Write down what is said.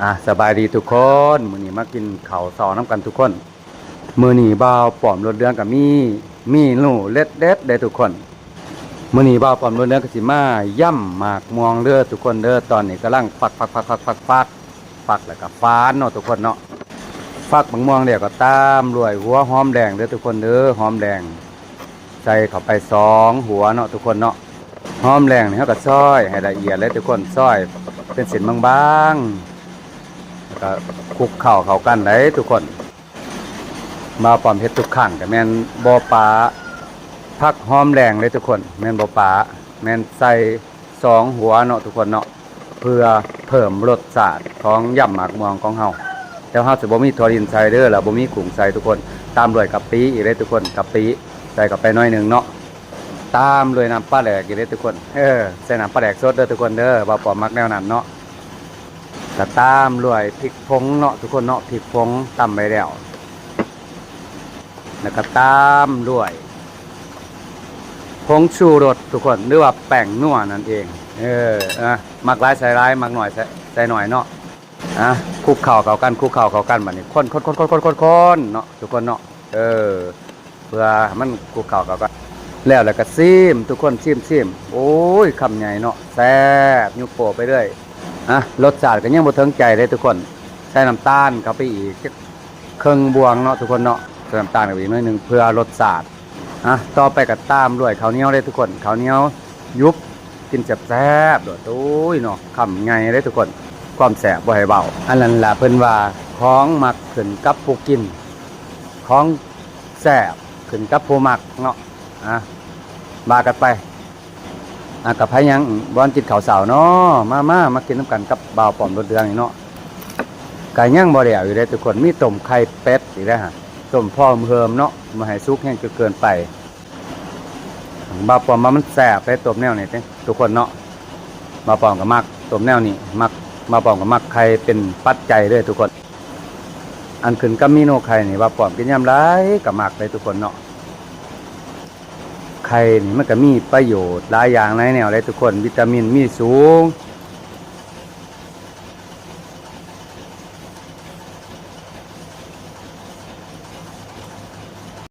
ອ່າ ສະບາຍດີທຸກຄົນ, ມື້ນີ້ມາກິນເຂົ້າເຊົ້ານຳກັນທຸກຄົນ. ມື້ນີ້ບ່າວປ້ອມລົດເຫຼືອງກໍມີເມນູເດັດໆເດ້ທຸກຄົນ. ມື້ນີ້ບ່າວປ້ອມລົດເຫຼືອງກໍຊິມາຢຳໝາກມ່ວງເດີທຸກຄົນເດີ. ຕອນນີ້ກຳລັງຟັກໆໆໆໆ ຟັກແລ້ວກໍຝານເນາະທຸກຄົນເນາະ. ຟັກໝາກມ່ວງແລ້ວກໍຕາມດ້ວຍຫົວຫອມແດງເດີທຸກຄົນເດີ, ຫອມແດງ ໃສ່ເຂົ້າໄປສອງຫົວເນາະທຸກຄົນເນາະ. ຫອມແດງນີ້ເຮົາກໍຊອຍໃຫ້ລະອຽດເລີຍທຸກຄົນ, ຊອຍເປັນເສັ້ນບາງໆ ແລ້ວກໍຄຸກເຂົ້າເຂົ້າກັນໄດ໋ທຸກຄົນ. ບ່າວປ້ອມເຮັດທຸກຄັ້ງກໍແມ່ນບໍ່ປະຜັກຫອມແດງເດ້ທຸກຄົນ, ແມ່ນບໍ່ປະ, ແມ່ນໃສ່ ສອງຫົວເນາະທຸກຄົນເນາະ, ເພື່ອເພີ່ມລົດຊາດຂອງຢຳໝາກມ່ວງຂອງເຮົາ. ແຕ່ເຮົາຈະບໍ່ມີຖົ່ວດິນໃສ່ເດີ ແລ້ວບໍ່ມີກຸ້ງໃສ່ທຸກຄົນ. ຕາມດ້ວຍກະປິອີກເດ້ທຸກຄົນ, ກະປິໃສ່ເຂົ້າໄປໜ້ອຍໜຶ່ງເນາະ. ຕາມດ້ວຍນ້ຳປາແດກອີກເດ້ທຸກຄົນ, ເອີ ໃສ່ນ້ຳປາແດກສົດເດີທຸກຄົນເດີ, ບ່າວປ້ອມມັກແນວນັ້ນເນາະ. ກະຕາມດ້ວຍພິກຜົງເນາະທຸກຄົນເນາະ, ພິກຜົງຕຳໄວ້ແລ້ວ. ແລ້ວກໍຕາມດ້ວຍຜົງຊູລົດທຸກຄົນ ຫຼືວ່າແປ້ງນົວນັ້ນເອງ. ເອີ ອະ ມັກຫຼາຍໃສ່ຫຼາຍ, ມັກໜ້ອຍໃສ່ ໃສ່ໜ້ອຍເນາະ. ອະ ຄຸກເຂົ້າເຂົ້າກັນ, ຄຸກເຂົ້າເຂົ້າກັນ. ບາດນີ້ຄົນໆໆໆໆເນາະທຸກຄົນເນາະ. ເອີ ເພື່ອໃຫ້ມັນຄຸກເຂົ້າເຂົ້າກັນ. ແລ້ວ ແລ້ວກໍຊີມທຸກຄົນ, ຊີມ ຊີມ. ໂອ້ຍ ຄຳໃຫຍ່ເນາະ, ແຊບ ຍຸບໂປ້ໄປເລື້ອຍ. ອະ ລົດຊາດກໍຍັງບໍ່ເຖິງໃຈເດ້ທຸກຄົນ, ໃສ່ນ້ຳຕານເຂົ້າໄປອີກຈັກ ເຄິ່ງບ່ວງເນາະທຸກຄົນເນາະ, ໃສ່ນ້ຳຕານເຂົ້າໄປອີກໜ້ອຍໜຶ່ງເພື່ອລົດຊາດ. ອະ ຕໍ່ໄປກໍຕາມດ້ວຍເຂົ້າໜຽວເດ້ທຸກຄົນ, ເຂົ້າໜຽວຫຍຸບກິນແຊບໆໂລດ. ໂອ້ຍເນາະ ຄຳໃຫຍ່ເດ້ທຸກຄົນ, ຄວາມແຊບບໍ່ໃຫ້ເວົ້າ. ອັນນັ້ນລະເພິ່ນວ່າ ຂອງມັກຂຶ້ນກັບຜູ້ກິນ, ຂອງແຊບຂຶ້ນກັບຜູ້ມັກເນາະ. ອະ ວ່າກັນໄປ. ອ່າ ກະໃຜຍັງບໍ່ທັນກິນເຂົ້າເຊົ້າເນາະ, ມາ ມາ ມາກິນນຳກັນກັບບ່າວປ້ອມລົດເຫຼືອງນີ້ເນາະ. ກະຍັງບໍ່ແລ້ວຢູ່ເດ້ທຸກຄົນ, ມີຕົ້ມໄຂ່ເປັດອີກເດ້ຮະ, ຕົ້ມພໍເຫີມໆເນາະ, ບໍ່ໃຫ້ສຸກແຮງຈົນເກີນໄປ. ບ່າວປ້ອມວ່າມັນແຊບເດ້ ຕົ້ມແນວນີ້ເດ້ທຸກຄົນເນາະ. ບ່າວປ້ອມກໍມັກຕົ້ມແນວນີ້, ມັກ, ບ່າວປ້ອມກໍມັກໄຂ່ເປັນປັດໄຈເດ້ທຸກຄົນ. ອັນຂຶ້ນກັບເມນູໄຂ່ນີ້ ບ່າວປ້ອມກິນຍາມໃດກໍມັກເດ້ທຸກຄົນເນາະ. ໄຂ່ນີ້ມັນກໍມີປະໂຫຍດຫຼາຍຢ່າງຫຼາຍແນວເດ້ທຸກຄົນ, ວິຕາມິນມີສູງ,